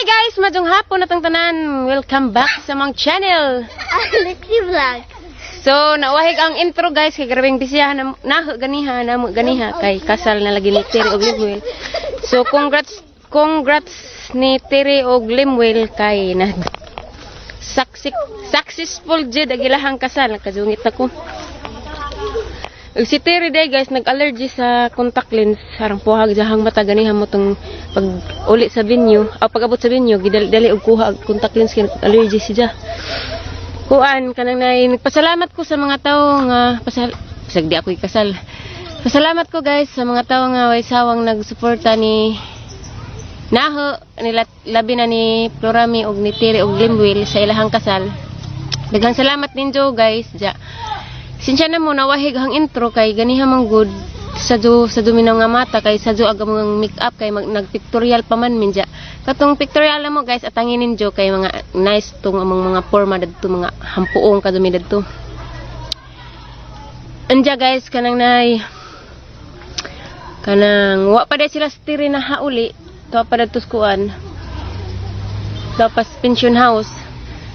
Guys! Maayong hapon atong tanan. Welcome back sa among channel. Alexi Vlog. So, nawahig ang intro, guys, kay grabeng bisiyahan na naho ganiha namo ganiha kay kasal na lagi ni Terry og Limwell. So, congrats congrats ni Terry og Limwell kay nag successful jud ang ilahang kasal. Nakajungit ako. Ug si Terry day, guys, nag-allergy sa contact lens, harang puhag jahang mata ganiha mo tong pag uli sa venue, o pag-abot sa venue, gidali-dali og kuha og contact lens kay allergy siya. Kuan kanang nay nagpasalamat ko sa mga tawo nga pasal bisag di ako ikasal. Pasalamat ko, guys, sa mga tawo nga way sawang nagsuporta ni Naho nila, labi na ni Florami og ni Terry og Limwell sa ilahang kasal. Daghang salamat ninyo, guys. Ja. Sinsya na mo nawahig ang intro kay ganiha man gud sa do sa duminaw nga mata kay sa do aga mga make up kay nagpictorial pa man minja. Katong pictorial na mo, guys, atangin ninyo kay mga nice tong among mga forma dadto, mga hampuong kadumi dadto. Anja, guys, kanang nay kanang wa pa day sila sa tiri na hauli to pa dadto sa kuan tapos pension house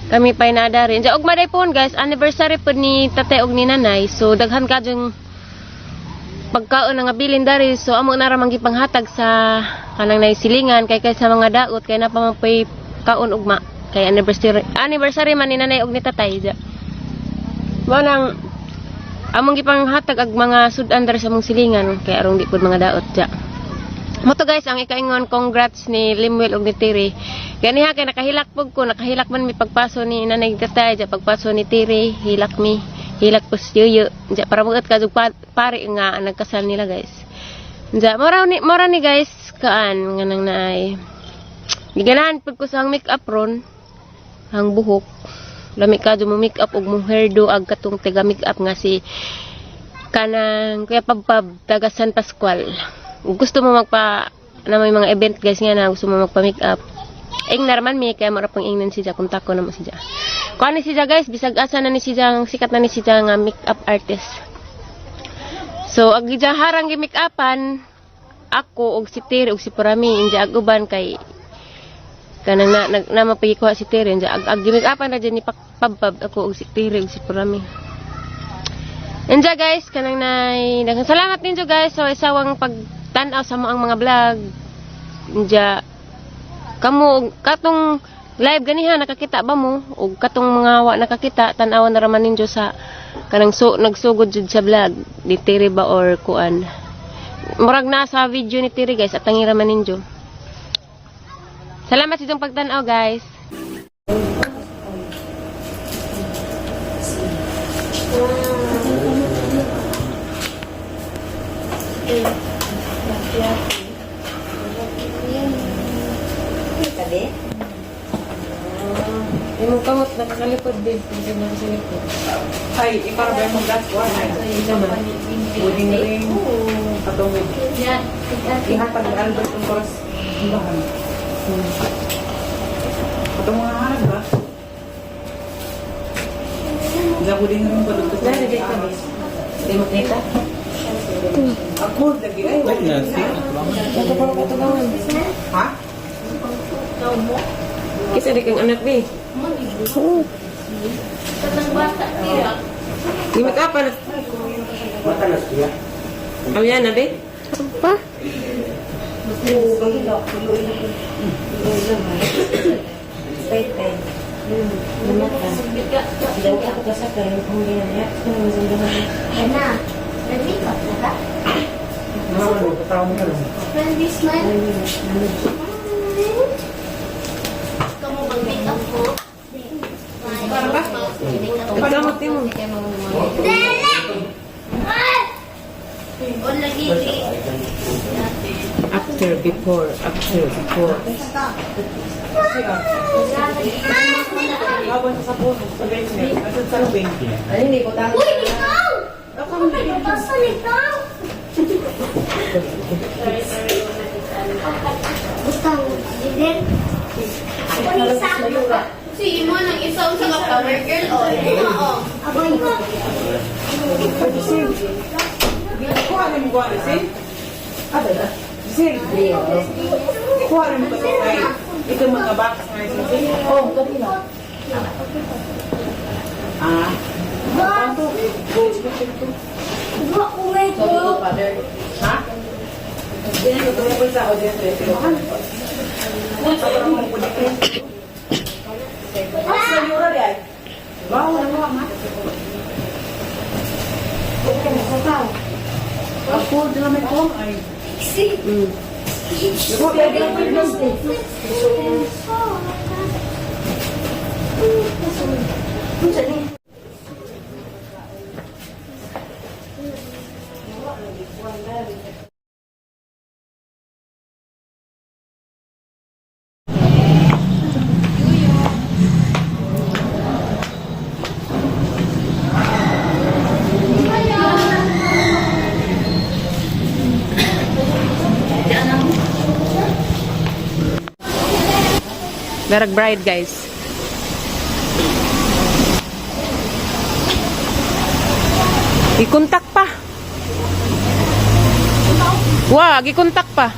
kami pa nadari. Anja ugma day pon, guys, anniversary pod ni tatay og ni nanay, so daghan kadyong pagkaon nga bilin dari, so amo na ra man gipanghatag sa kanang nay silingan kay kay sa mga daot kay na pa man po'y kaon ugma kay anniversary anniversary man ni nanay og ni tatay ja. Mao nang among gipanghatag ag mga sudan dari sa among silingan kay arong di pud mga daot ja. Mo to, guys, ang ikaingon, congrats ni Limuel og ni Tiri. Ganiha kay nakahilak pug ko, nakahilak man mi pagpaso ni nanay tatay ja, pagpaso ni Tiri, hilak mi, hilak pus yuyo. Ja para mugat ka pare nga nagkasal nila, guys. Ja mora ni, guys, kaan nga nang naay. Giganahan pud ko sa ang make-up ron, ang buhok. Lami ka mo make up og mo hairdo ag katong taga make up nga si kanang Kuya Pabpab taga San Pascual. Gusto mo magpa na may mga event, guys, nga na gusto mo magpa make up. Ing narman mi kaya mara pang ingnan siya kontak ko na mo siya. Kuan ni siya, guys, bisag asa na ni siya, ang sikat na ni siya nga make up artist. So ag harang gi make upan ako og si Terry og si Purami, inja ag uban kay kanang na, na, na mapagikuha si Terry, inja ag, ag gi-make upan na dyan ni Pabpab ako og si Terry og si Purami. Inja, guys, kanang nay daghang salamat ninyo, guys, sa isawang pagtan-aw sa mo ang mga vlog. Inja kamo katong live ganiha nakakita ba mo og katong mga wa nakakita, tan-awan na raman ninyo sa kanang so, nagsugod jud sa vlog ni Terry ba or kuan. Murag nasa video ni Terry, guys, at tangi raman ninyo. Salamat sa inyong pagtan-aw, guys. Tabi? Imong kamot nakakalipod din, hindi na sa likod. Ay, ikaw ba yung gas? Wedding ring. Katong Yan. ihatag ni Albert ang oras. Simbahan. Katong mga harag ba? Sa wedding ring pa dito. Dali, dali, dali. Di mo kita? Ako, lagi ay. Ha? Kisa di kang anak di. Tatang bata siya. Di make up na. Oh, yan na, be? Pa? Yan na. Nag-makeup na ka? Friendly smile. Kamu mag-makeup ko? Pagkamot mo. Dele! Ay! O lagi di. After, before, after, before. Laban sa puso, sa basement, at sa lubing. Uy, ikaw! Nabasa ikaw! Butang, Liden. Ako ni isa. Si imo nang isa sa ka flower girl o. Oo. Aboy. Kuha ni mo kuha ni Sil? Sil? Kuha ni mo kasi ay. Ito mga box nga susi? Oh, kanila. Ah. Ha? Tutulong ko sa audience. Wow, ano ma? Ako, di naman ko. Ay. Darag bride, guys. I-contact pa. Wag, i-contact pa.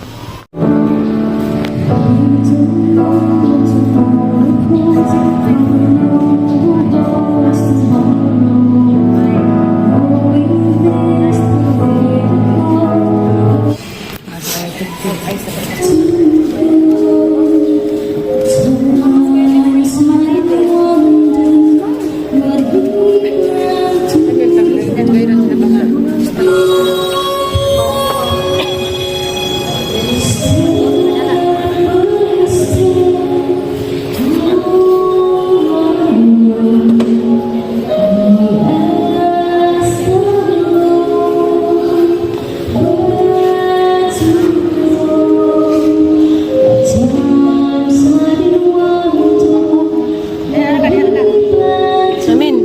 Amin.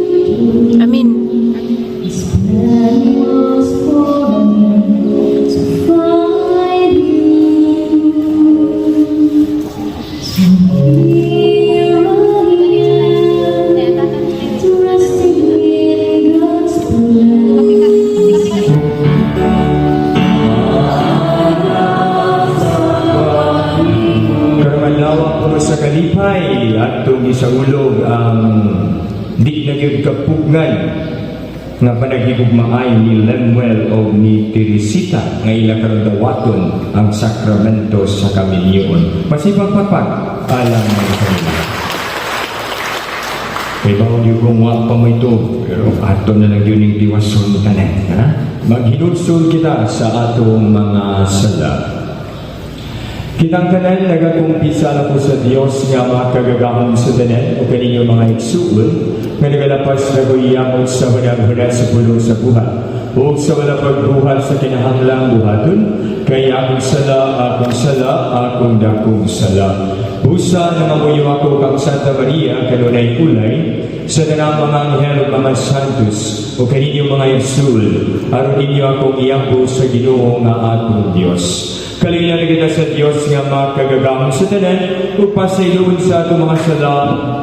Amin. Karong adlaw puno sa kalipay atong gisaulog ang di na gyud kapugngan nga panaghigugmaay ni Lemuel o ni Teresita nga ila karon dawaton ang sakramento sa kaminyoon. Masipag papag alang mga kanila. Kay bawon yung kung wa pa mo ito, pero ato na lang yun yung diwason tanan. Ha? Maghinulsol kita sa atong mga sala. Kitang tanan nagakumpisa na po sa Dios nga makagagahom sa tanan o kaninyo mga igsuon nga nagalapas na guyamot sa hunang-hunan sa pulong sa buhat o sa wala pagbuhat sa kinahanglang buhaton, kay akong sala, akong sala, akong dakong sala. Busa na mamuyo ako kang Santa Maria kanunay kulay sa tanang mga anghel ug mga santos o kaninyo mga igsuon, aron ninyo akong iyambo sa Ginoo nga atong Dios. Kalina na kita sa Diyos nga makagagahom sa tanan ug pasayloon sa atong mga sala,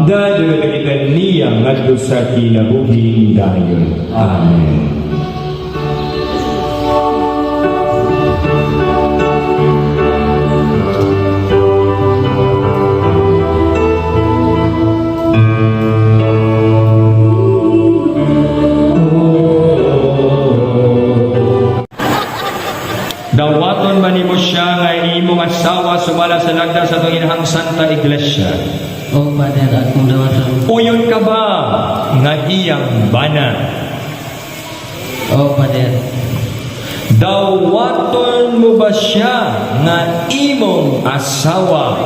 dadalo na kita niya ngadto sa kinabuhing dayon. Amen. Dawaton man nimo siya nga imong asawa sumala sa lagda sa atong inahang Santa Iglesia. O Father, akong dawaton. Uyon ka ba nga iyang bana? O Father, Dawaton mo ba siya nga imong asawa?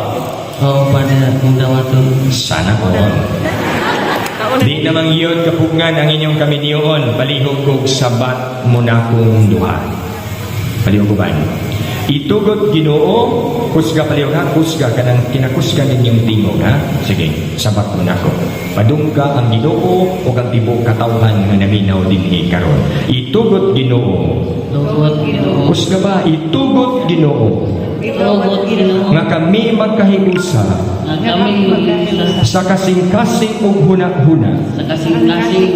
O Father, akong dawaton. Sana all. Di namang yun kapugngan ang inyong kaminiyon, palihog kog sabat mo na kong duha. Palihog ko ba? Itugot Ginoo, kusga palihog ha, kusga kanang kinakusga ninyong tingog ha. Sige, sabat mo na ko. Padungga ang Ginoo o ang tibuok katawhan nga naminaw dinhi karon. Itugot Ginoo. Tugot Ginoo. Kusga ba? Itugot Ginoo. Tugot Ginoo. Nga kami magkahiusa Nga kami mag-isa sa kasing-kasing ug huna-huna. sa kasing-kasing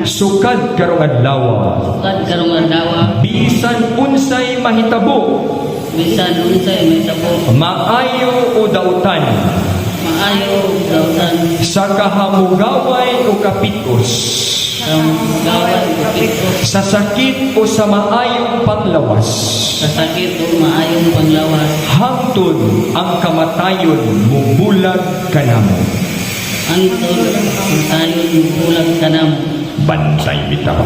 Sukad karong adlaw, sukad karong adlaw, bisan unsay mahitabo, bisan unsay may tabo, maayo o dautan, Maayo ug dautan. Sa kahamugaway o kapikos, Sa gawad ug kapikos. Sa sakit o sa maayong panglawas, Sa sakit ug maayong panglawas. Hangtod ang kamatayon mubulag kanamo. Hangtod ang tayon mubulag kanamo. Bantay bitaw.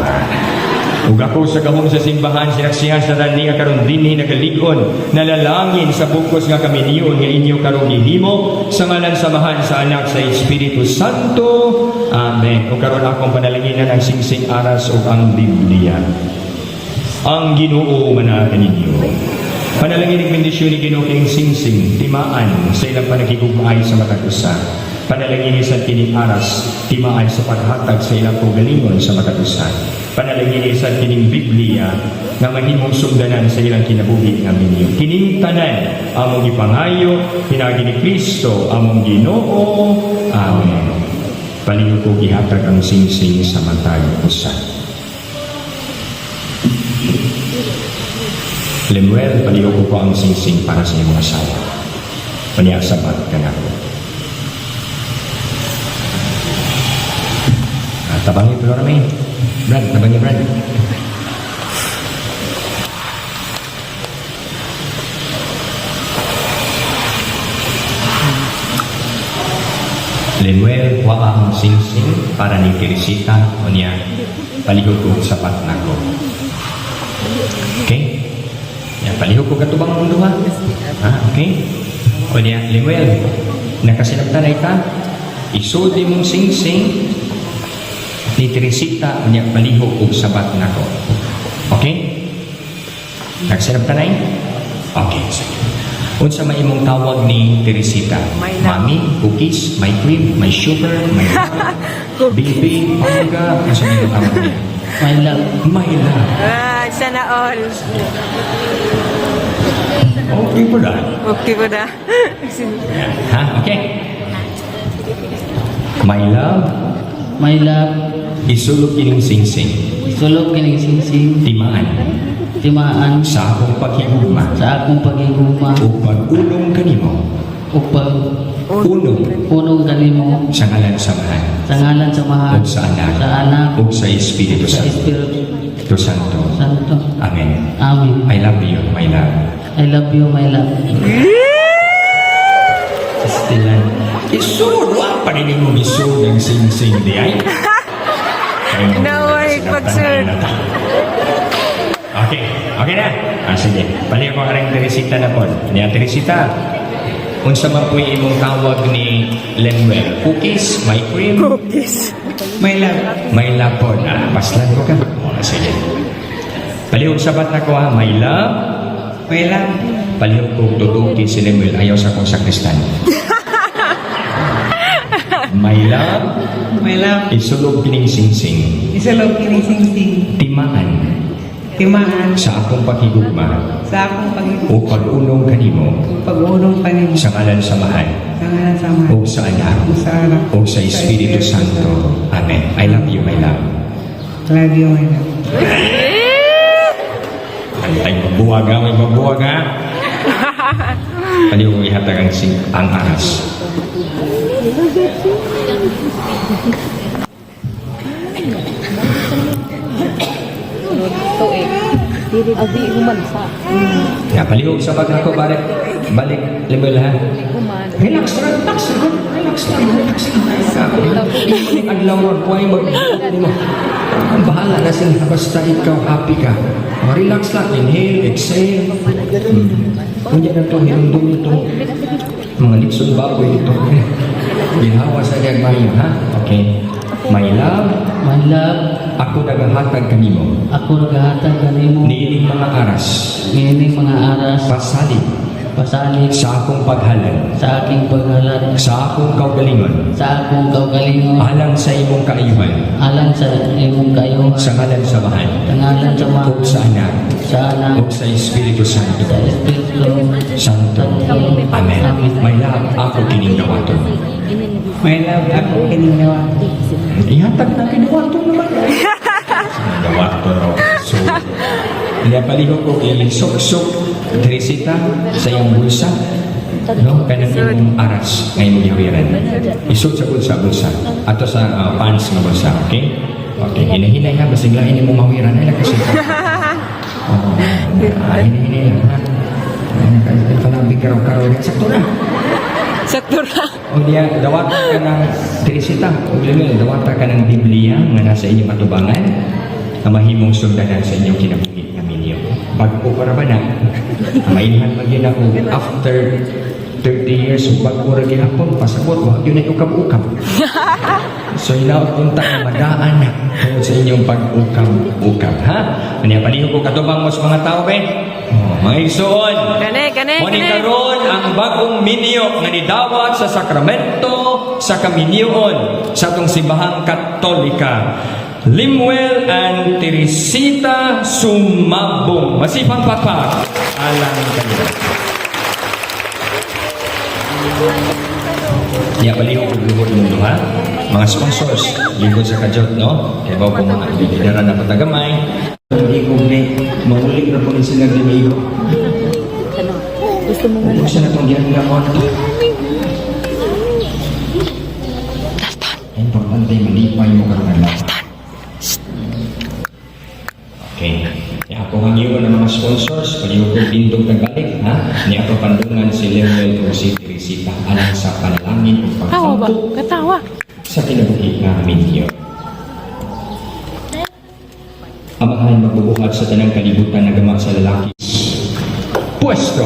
Ug ako sa gahom sa simbahan sinaksihan sa tanan nga karon dinhi nagalig-on, nalalangin sa bugkos nga kaminiyon nga inyo karon gihimo, sa ngalan sa Amahan, sa Anak, sa Espiritu Santo. Amen. Ug karon akong panalanginan ang singsing, aras ug ang Biblia. Ang Ginoo manaa kaninyo. Panalangin ug bendisyon ni Ginoo kining singsing, timaan sa ilang panagigugmaay sa matag usa. Panalangin sa kining aras, timaan sa paghatag sa ilang kaugalingon sa matag usa. Panalangin sa kining Biblia nga mahimong sugdanan sa ilang kinabuhi nga minyo. Kining tanan among gipangayo pinaagi ni Kristo among Ginoo. Amen. Palihog ko gihatag ang singsing sa matag usa. Lemuel, palihog ko ang singsing para sa imong asawa. Paniasabat ka na ko. Tabangi pero rami. Brad, tabangi Brad. Lemuel, wa ang singsing para ni Teresita o niya palihog ko sapat na ko. Okay? Yan, palihog ko katubang mong duha. Okay? O niya, Lemuel, nakasinabtan na ita, isudi mong singsing ni Teresita, niya palihog og sabat nako. Okay? Nagsinabtan na? Okay, sige. Unsa may imong tawag ni Teresita? My love. Mami, cookies, my cream, my sugar, my baby, pangga. Unsa may imong tawag niya? My love. My love. Ah, sana all. Okay po na. Okay po na. Ha? Okay. My love, My love, isulog kining singsing, sulog kining singsing, timaan timaan sa akong paghigugma sa akong paghigugma ug pag-unong kanimo, ug pag unong unong kanimo, sa ngalan sa Amahan, sa ngalan sa Amahan, ug sa Anak, sa Anak, ug sa Espiritu sa Santo. Espiritu Santo. Santo. Amen. Amen. I love you, my love. I love you, my love. Stilan. Isud, wa pa rin mo isud ang singsing di ay. No way, pagsud. Okay, okay na. Sige. Balik ko karang Teresita na po. Niya, Teresita, unsa man po imong tawag ni Lemuel? Cookies, my cream, Cookies. My love. my love po. Paslan ko ka. Oh, sige. Palihog sabat na ko ha, my love. My love. Palihog ko tutuki si Lemuel ayaw sa akong sakristan. My love, My love. isulog kining singsing, Isulog kining singsing. timaan Timaan sa akong paghigugma sa akong pag-ibig. o pag-unong kanimo Pag-unong kanimo. sa ngalan sa Amahan Sa ngalan sa Amahan. o sa Anak Ug sa Anak. o sa Espiritu Santo. Amen. I love you, my love. Love you, my love. Antay magbuwag ha, may magbuwag ha. Paliw kong ihatag ang aras. Ya, palihog sa bag ako, balik. Balik, level ha. Relax lang, relax lang, relax lang, relax lang. Adlaw ron, huwag mag... mo. Ang bahala na sila, basta ikaw happy ka. O, relax lang, inhale, exhale. Kunya na to, hinundong ito. Mga litson baboy ito. Ginhawa sa niyang mayo, ha? Okay. My love, My love, ako nagahatag kanimo. ako nagahatag kanimo Niining mga aras, niining mga aras, pasalig pasalig sa akong paghalad, sa aking paghalad, sa akong kaugalingon, sa akong kaugalingon, alang sa imong kaayuhan, alang sa imong kayuhan, sa ngalan sa Amahan, sa ngalan sa Amahan, ug sa Anak, sa Anak, ug sa Espiritu Santo. sa Espiritu Santo. Amen. My love, ako kining dawaton. My love, ako kining dawaton. Ihatag na kinuwaton naman. Dawaton raw. So, niya palihog ko ilisuksok Teresita sa iyang bulsa. No, kanang imong aras nga imong gihawiran. Isod sa bulsa, bulsa. Ato sa pants nga bulsa, okay? Okay, hinahinay ha, basig lain imong mahawiran ay kasi. Oh, hinahinay lang ha. Ay, palabig karaw-karaw. Sakto na. Sakto ra. O diya, dawata ka ng Teresita, o Lemuel, dawata ka ng Biblia nga nasa inyong atubangan, nga mahimong sundanan sa inyong kinabuhi nga minyo. Bago para ba na? Mailhan man gyud ako after 30 years, bago ra gihapon, pasabot, wa gyud na ukab-ukab. So hinaot unta nga madaan na tungod sa inyong pag-ukab-ukab, ha? Anya palihog ko katubang mo sa mga tao, be? Oh, mga igsoon. Kane, kane, Mo ni kane. karon ang bagong minyo nga nidawat sa sakramento sa kaminyoon sa atong simbahang Katolika. Limuel and Teresita Sumabong. Masipang pakpak alang kanila. Ya, palihog og luhod mundo ha. Mga sponsors, lingkod sa kajot, no? Kay ba po mga bibidara na patagamay. Hindi ko may mahulig na po ni sila di maigo. Gusto mo man. Huwag siya na itong ginagawa na to. Importante, malipay mo karoon ng lahat. Okay. Ya, ako ang iyo ng mga sponsors, palihog kong tindog nagbalik, ha? Ni ako pandungan si Lemuel o si Teresita alang sa panalangin o Tawa ba? pagkampo Katawa. sa kinabuhi nga minyo. Amahan magbubuhat sa tanang kalibutan na gama sa lalaki. Pwesto!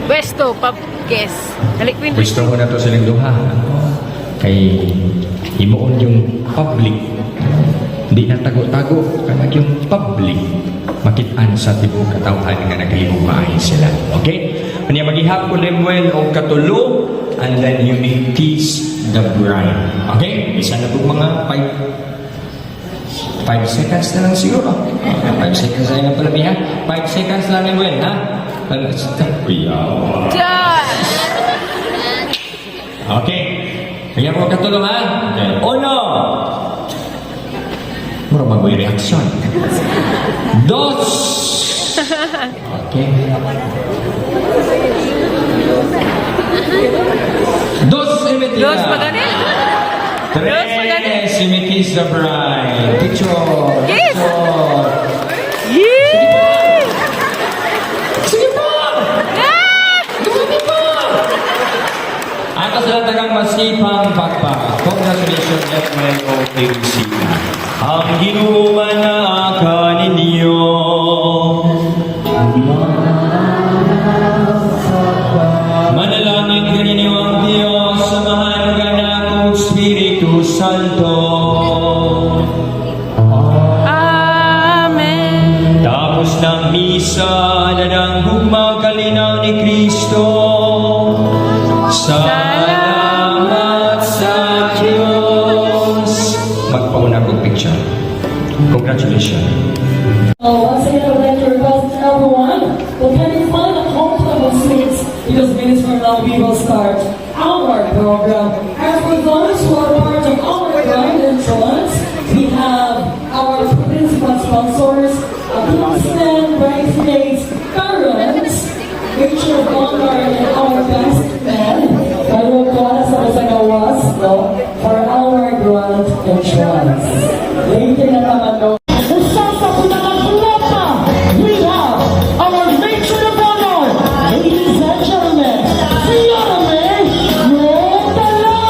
Pwesto, pab guess. Dali queen. Pwesto ko na to silang duha. Kay himuon yung public. Hindi na tago-tago, kanag yung public. Makitaan sa tibuok katawhan nga naghimong maayo sila. Okay? Kanya maghihap ko Lemuel og katulo and then you may kiss the bride. Okay? Isa na po mga 5 seconds na lang siguro. 5 seconds na lang pala, ha? 5 seconds lang, Lemuel, ha? Kuya. Okay. Kaya mo katulong ha? Okay. Uno. Mura bago yung reaksyon. Dos. Okay. Dos imitila. Dos magani. Dos magani. Tres. You may kiss the bride. Picture. Kiss. Picture. Yee! Sige pa! Dumami pa! Ato sa tagang masipang pakpak. Congratulations, Lemuel o Teresita. Ang Ginoo man na kaninyo. Manalangin kaninyo ang Diyos, samahan ka na kong Espiritu Santo. Amen. Tapos ng misa na ng gugma kalinaw ni Kristo. Salamat sa Diyos. Magpauna kong picture. Congratulations. Once again, I would like to request everyone will kindly find a comfortable seats because minutes from now we will start our program. As for those who are part of our grand entrance, we have our principal sponsors, groomsmen, bridesmaids, parents, Richard Honor, and our best man, Kayo para sa Masagawas, no, for our grand entrance. Later na naman, no? Usa sa pinakatropa, we have our matron of honor, ladies and gentlemen, Fiona May Montalan!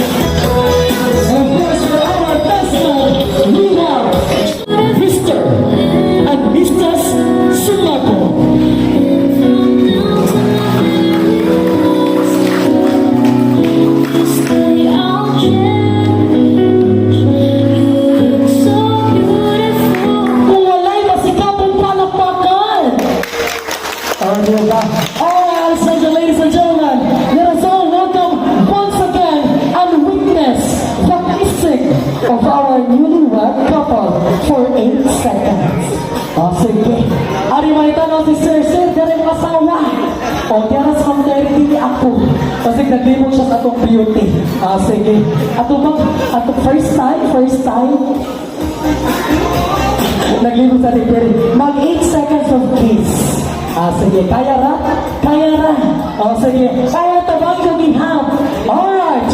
And of course, for our best man, we have Mr. and Mrs. Sumako. Kung wala'y masikapong palakpakan. Ano ba? Alright, so ladies and gentlemen, let us all welcome once again and witness the kissing of our newlywed couple for 8 seconds. O, sige. Ari man ito, no, si Sir Sir, dari asawa. O, diyan sa Ma'am Terry, Ako. Kasi naglibot siya sa atong beauty. Ah, sige. Ato bang, ato first time, first time. Naglibot sa ating beauty. Mag 8 seconds of kiss. Ah, sige. Kaya ra? Kaya ra? Oh, sige. Kaya tabang kong ihap. Alright.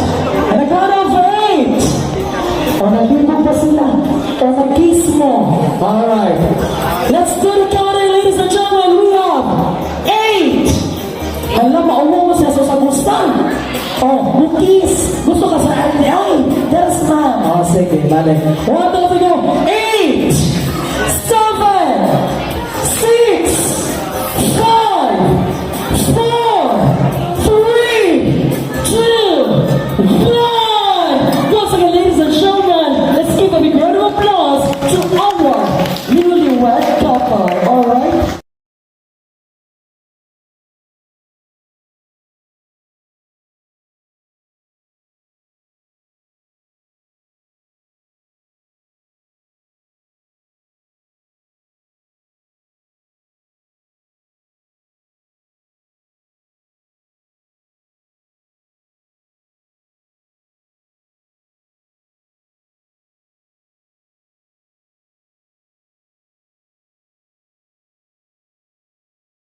And a count of 8. O naglibot pa sila. O mag-kiss mo. Alright. Let's do the counting, ladies and gentlemen. We have 8. Hala, maumo mo siya sa gusta. Oh, bukis. Gusto ka sa ate. Ay, that's ma'am. Oh, sige, bale. 1, 2, 3, go. 8.